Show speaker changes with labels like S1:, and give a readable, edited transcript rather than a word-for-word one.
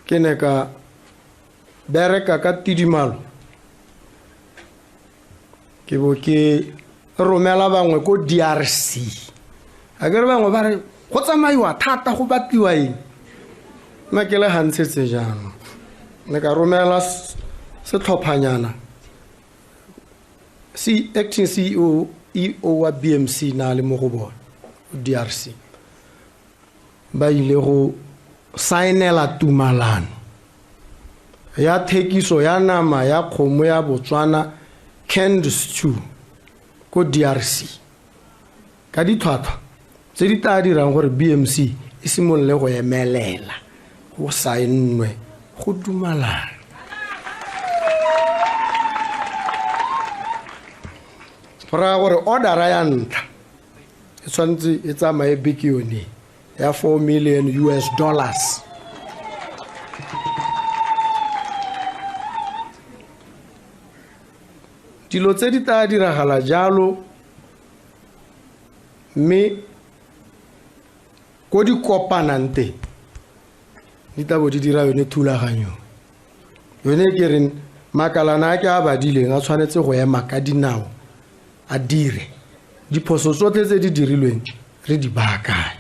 S1: Ke ne ka bereka ka tidimalo, ke bo ke romela bangwe ko DRC. A ke re bangwe ba re go tsamaiwa thata, go batliwa eng? Nna ke le gantshetse jaanong, ne ka romela setlhophanyana. Acting CEO EO wa BMC na le mo go bone DRC, ba ile go saenela tumalano ya thekiso ya nama ya kgomo ya Botswana canned stew ko DRC ka ditlhwatlhwa tse di tla dirang gore BMC e simolole go emelela, go saennwe, go dumalana. Go raya gore order-a ya ntlha e tshwanetse e tsamaye beke yone ya 4 million US dollars. Dilo tse di tla diragala jalo, mme ko di kopanang teng di tla bo di dira yone thulaganyo yone ke reng makalana a ke a badileng a tshwanetse go ema ka dinao, a dire diphoso tsotlhe tse di dirilweng, re di baakanye.